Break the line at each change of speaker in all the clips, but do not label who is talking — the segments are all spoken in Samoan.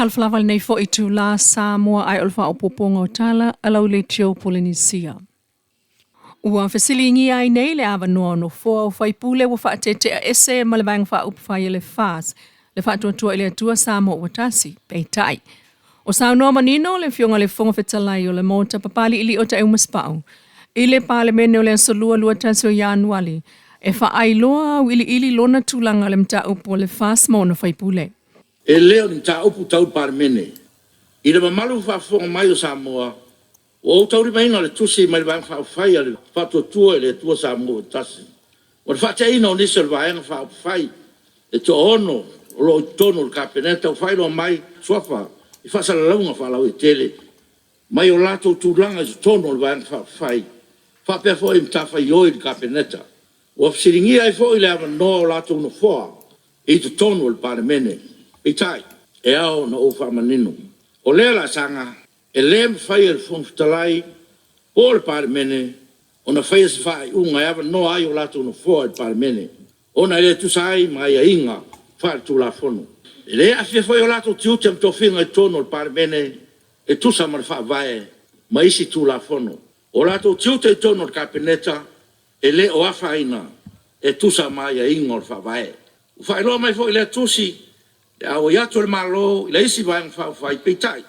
Talofa lava i lenei foi itula Samoa ae o le faaopoopoga o tala a lau leitio Polenisia. Ua fesiligia ai nei le avanoa o Nofoa o Faipule ua faatetea ese ma le Vaega Faaupufai a le FAST, le Faatuatua i le Atua Samoa ua Tasi. Peitai, o saunoa manino le Afioga i le Fofoga Fetalai o le Maota Papaliilii o Taeumasepau i le Palemene o le Aso Lua 21 o Ianuali e faailoa auiliili lona tulaga i le mataupu a le FAST ma ona faipule.
E le o ni mataupu tau le Palemene. I le mamalu faafofoga mai o Samoa, Ua ou taulimaina le tusi mai le Vaega Faaupufai a le Faatuatua i le Atua Samoa ua Tasi, o le faateaina o nisi o le Vaega Faaupufai e toaono o lo o i totonu o le Kapeneta ua faailoa mai suafa i faasalalauga faalauaitele mai o latou tulaga i totonu o le Vaega Faaupufai faapea foi matafaioi i le Kapeneta. Ua fesiligia ai foi le avanoa o latou nofoa i totonu o le Palemene. Peitai, e ao ona ou faamanino, o lea laasaga E le mafai e le Fofoga Fetalai po o le Palemene ona faia se faaiuga e avanoa ai o latou nofoa i le Palemene, ona e le tusa ai ma aiaiga faale-Tulafono. E le aafia foi o latou tiute ma tofiga i totonu o le Palemene e tusa ma le Faavae ma isi Tulafono. O latou tiute i totonu o le Kapeneta e le o afaina e tusa ma aiaiga o le Faavae. Ua faailoa mai foi i lea tusi le auai atu o le Malo i le isi Vaega Faaupufai, peitai,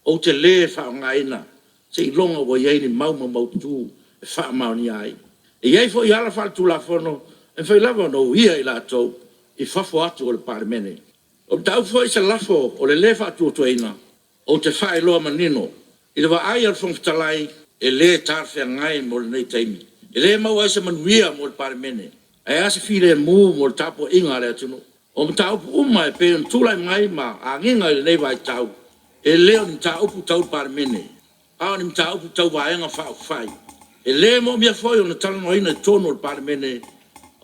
ou te le faaaogaina seiloga ua i ai ni mau maumaututu e faamaonia ai. E i ai foi ala faaletulafono e mafai lava ona uia i latou i fafo atu o le Palemene. O le mataupu foi i se lafo o le lē Faatuatuaina, ou te faailoa manino, i le vaai a le Fofoga Fetalai, e le talafeagai mo lenei taimi. E le maua ai se manuia mo le Palemene, ae a se filemu mo le tapuaiga a le atunuu. O mataupu uma e pei ona tulai mai ma agiga i lenei vaitau, e le o ni mataupu tau le Palemene, a o ni mataupu tau Vaega Faaupufai. E le moomia foi ona talanoaina i totonu o le Palemene,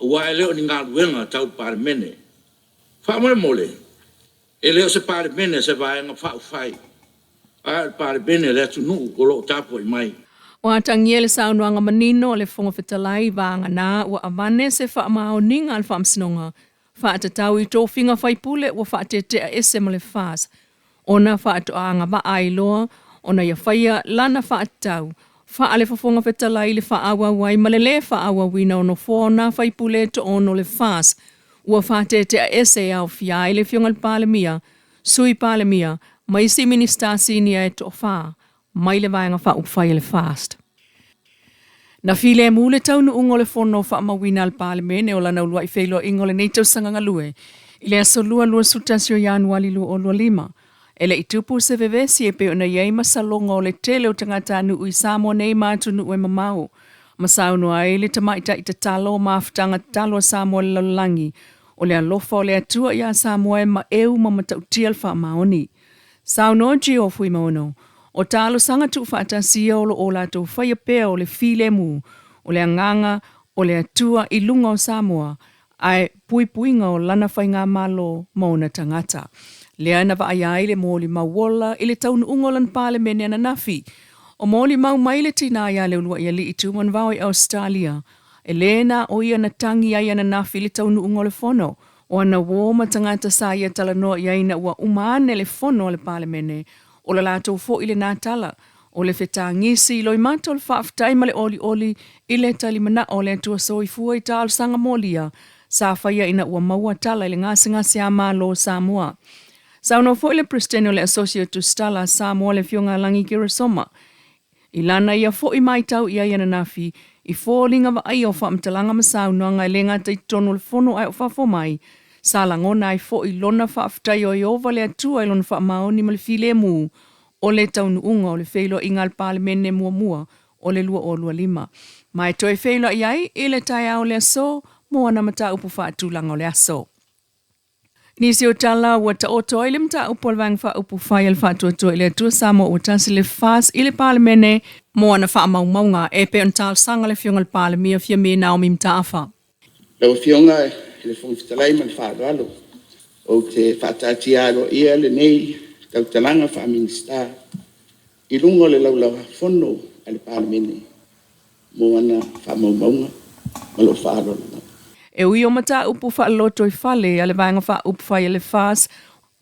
aua e le o ni galuega tau le Palemene. Faamolemole, e le o se Palemene a se Vaega Faaupufai, a o le Palemene a le atunuu o lo o tapuai mai.
Ua atagia le saunoaga manino a le Fofoga Fetalai vagana ua avane se faamaoniga a le Faamasinoga faatatau i tofiga faipule ua faatetea ese ma le FAST ona faatoa agavaa ai loa ona ia faia lana faatatau faale-Fofoga Fetalai i le faaauau ai ma le lē faaauauina o nofoa o nā faipule e toaono o le FAST ua faatetea ese e aofia ai le Afioga i le Palemia, Sui Palemia ma isi Minisita sinia e toafa mai le Vaega Faaupufai a le FAST. Na filemu le taunuuga o le Fono Faamauina a le Palemene o lana uluai feiloaiga o lenei tausaga galue i le aso Lua 21 o Ianuali 2025. E le i tupu se vevesi e pei ona i ai masaloga o le tele o tagatanuu i Samoa nei ma atunuu e mamao, ma saunoa ai le tamaitai tatalo o mafutaga tatalo a Samoa i le lalolagi, o le alofa o le Atua iā Samoa e maeu ma matautia le faamaoni. Saunoa Gio Fuimaono, O talosaga tuufaatasi ia o lo o latou faia pea o le filemu, o le agaga o le Atua i luga o Samoa, ae puipuiga o lana faigamalo ma ona tagata. Lea na vaaia ai le molimau ola i le taunuuga o lana Palemene ananafi. O molimau mai le tinā ia Leuluaialii Tumanuvao i Ausetalia, e le na o ia na tagi ai ananafi i le taunuuga o le fono, O ana uō ma tagata sa ia talanoa i ai ina ua uma ane le fono a le Palemene, o la latou foi lenā tala, o le fetagisi i loimata o le faafetai ma le olioli i le talimanao o le Atua Soifua i talosaga molia sa faia ina ua maua tala i le gasegase-a-Malo o Samoa. Saunoa foi le Peresetene o le Associate Tusitala a Samoa le Afioga a Lagi Keresoma I lana ia foi maitau i ai ananafi, i foliga vaaia o faamatalaga ma saunoaga e le gata i totonu o le Fono ae o fafo mai, sa lagona ai foi lona faafetai o Ieova le Atua i lona faamaoni ma le filemu o le taunuuga o le feiloaiga a le Palemene muamua o le 2025, ma e toe feiloai ai i le taeao o le aso mo ana mataupu faatulaga o le aso. Nisi o tala ua taoto ai le mataupu a le Vaega Faaupufai a le Faatuatua i le Atua Samoa ua tasi le FAST i le Palemene mo ana faamaumauga e pei ona talosaga le Afioga i le Palemia Fiame Naomi Mataafa.
Lau Afioga i le Fofoga Fetalai ma le faaaloalo, ou te faataatia aloaia lenei tautalaga faa-Minisita i luga o le Laulau-a-Fono a le Palemene mo ana faamaumauga. Ma lou faaaloalo lava.
E ui o mataupu faalotoifale a le Vaega Faaupufai a le FAST,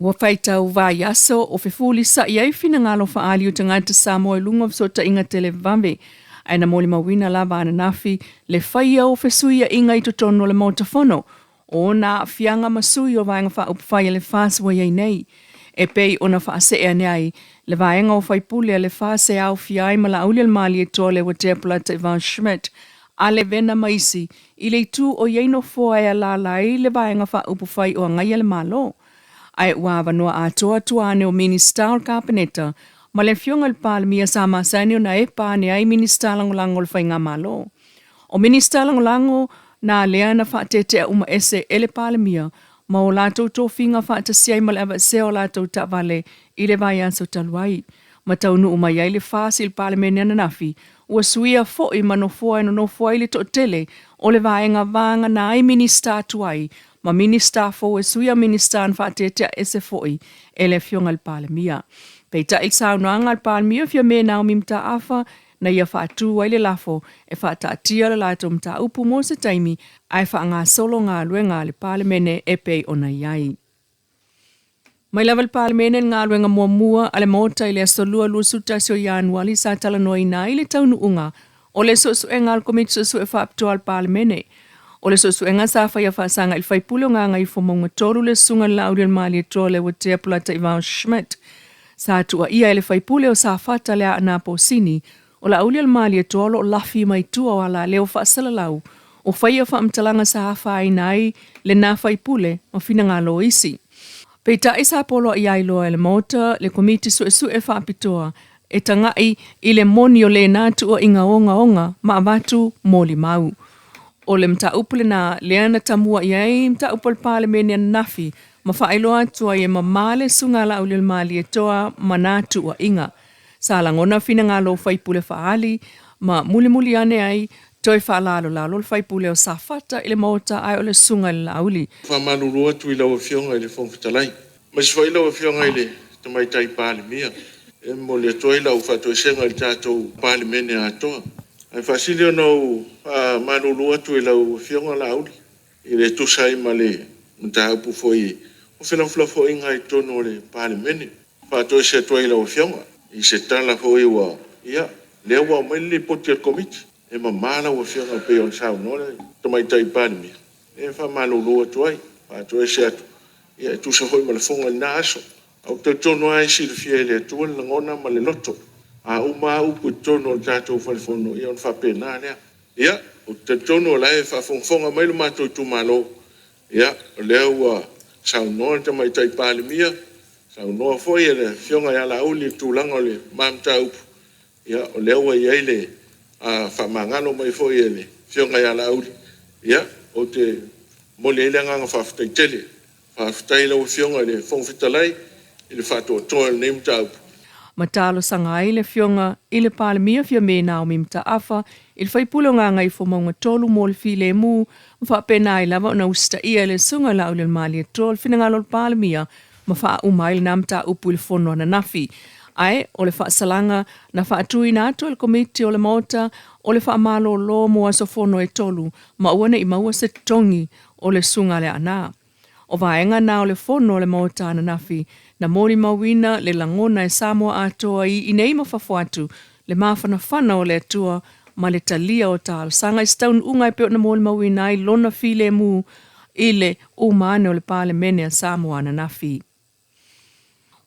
Ua faitau vaiaso o fefulisa'i ai finagalo faaali o tagata Samoa i luga o fesootaiga televavave, ae na molimauina lava ananafi le faia o fesuia'iga i totonu o le Maota Fono ona aafiaga ma sui o Vaega Faaupufai a le FAST ua i ai nei, e pei ona faasee ane ai le vaega o faipule a le FAST e aofia ai ma Laaulialemalietoa Leuatea Polataivao Schmidt, Ale Vena ma isi, i le itu o i ai nofoa e alaala ai le Vaega Faaupufai o Agaia le Malo. Ae ua avanoa atoa tua ane o Minisita o le Kapeneta ma le Afioga i le Palemia sa masani ona epa ane ai Minisita Lagolago o le Faigamalo. O Minisita Lagolago na lea na faatetea uma ese e le Palemia ma o latou tofiga faatasi ai ma le aveesea o latou taavale i le vaiaso talu ai. Ma taunuu mai ai le FAST i le Palemene ananafi, ua suia foi ma nofoa e nonofo ai le toatele o le vaega vagana ai Minisita tuai ma Minisita fou e suia Minisita na faatetea ese foi e le Afioga i le Palemia. Peitai i le saunoaga a le Palemia Fiame Naomi Mataafa na ia faatu ai le lafo e faataatia le latou mataupu mo se taimi ae faagasolo galuega a le Palemene e pei ona i ai. Mai lava i le Palemene le galuega muamua a le Maota i le Aso Lua 21 o Ianuari sa talanoaina ai le taunuuga o le suesuega a le Komiti Suesue Faapitoa a le Palemene. O le suesuega sa faia faasaga i le faipule o Gagaifomauga 3 le Susuga i le Laaulialemalietoa Leuatea Polataivao Schmidt. Sa tuuaia e le faipule o Safata le Aana Posini o Laaulialemalietoa o lo o lafi mai tua o alaleo faasalalau o faia faamatalaga sa afaina ai lena faipule ma finagalo o isi. Peitai sa poloai ai loa e le Maota le Komiti Suesue Faapitoa e taga'i i le moni o lena tuuaiga ogaoga ma avatu molimau. O le mataupu lena lea na tamua i ai mataupu a le Palemene ananafi ma faailoa atu ai e mamā le Susuga a Laaulialemalietoa ma na tuuaiga. Sa lagona finagalo o faipule faaali ma mulimuli ane ai toe faalalolalo le faipule o Safata i le Maota ae o le Susuga i le Laauli.
Faamalulu atu i lau Afioga i le Fofoga Fetalai, aemaise foi lau Afioga i le Tamaitai Palemia. E momoli atu ai lau faatoesega i le tatou Palemene atoa. Ae faasili ona ou faamalulu atu i lau Afioga Laauli e le tusa ai ma le mataupu foi o felafolafoaiga i totonu o le Palemene. E faatoese atu ai i lau Afioga i se tala foi ua… Ia, lea ua aumai le Lipoti a le Komiti, e mama lau Afioga pei ona saunoa le Tamaitai Palemia. E faamalulu atu ai, faatoese atu e tusa foi ma lafoga i lena aso. Ae ou te talitonu lava e silafia e le Atua le lagona ma le loto. A uma lava upu i totonu o le tatou fale Fono, ia ona faapena lea. Ia, ou te talitonu o la e faafogafoga mai lo matou itumalo, ia o lea ua saunoa le Tamaitai Palemia, saunoa foi le Afioga ia Laauli i le tulaga o le ma mataupu, ia o lea ua i ai le faamagalo mai foi e le Afioga ia Laauli. Ia, ou te momoli ai le agaga faafetai tele. Faafetai i lau Afioga i le Fofoga Fetalai i le faatoatoa o lenei mataupu.
Ma talosaga ai le Afioga i le Palemia Fiame Naomi Mataafa i le faipule o Gagaifomauga 3 mo le filemu ma faapena ai lava ona usitaia e le Susuga i Laaulialemalietoa le finagalo o le Palemia ma faauma ai lena mataupu i le fono ananafi. Ae o le faasalaga na faatuina atu e le Komiti o le Maota o le faamalolo mo aso fono e tolu ma aua ne i maua se totogi o le Susuga a le Aana. O vaega na o le fono a le Maota ananafi na molimauina le lagona e Samoa atoa i inei ma fafo atu le mafanafana o le Atua ma le talia o talosaga i se taunuuga e pei ona molimauina ai lona filemu i le uma ane o le Palemene a Samoa ananafi.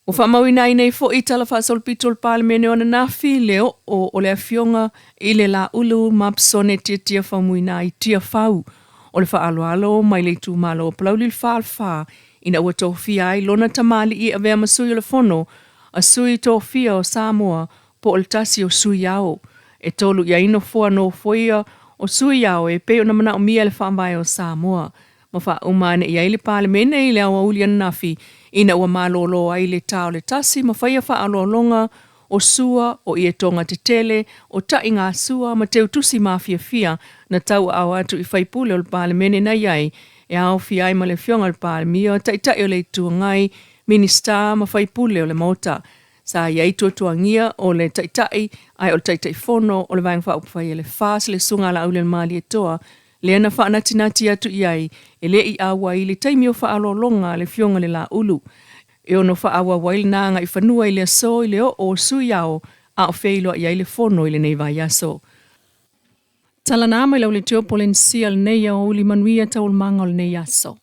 Ua faamauina ai nei foi i Tala Faasolopito o le Palemene o ananafi le oo o le Afioga i le Laulu Mapsone Tiatia Faumuina i Tiafau o le faaaloalo mai le itumalo o Palauli le 44 ina ua tofia ai lona tamalii e avea ma sui o le Fono a Sui Tofia o Samoa po o le tasi o sui ao. E tolu i ai nofoa nofoia o sui ao e pei ona manaomia e le Faavae o Samoa. Ma faauma ane i ai le Palemene i le aoauli ananafi ina ua malolo ai le ta o le tasi ma faia faaaloaloga o sua, o ietoga tetele, o ta'igasua ma teutusi mafiafia na tauaao atu i faipule o le Palemene na i ai e aofia ai ma le Afioga i le Palemia, Taitai o le Itu Agai, Minisita ma faipule o le Maota. Sa i ai tuatuagia o le Taitai ae o le Taitaifono o le Vaega Faaupufai a le FAST le Susuga a Laaulialemalietoa lea na faanatinati atu i ai e le i auai i le taimi o faaaloaloga a le Afioga i le Laulu. E ono faaauau ai lena agaifanua i le aso i le oo o Sui Ao a o feiloai ai le Fono i lenei vaiaso. Tala na mai lau leitio Polenisia lenei aoauli manuia taualumaga o lenei aso.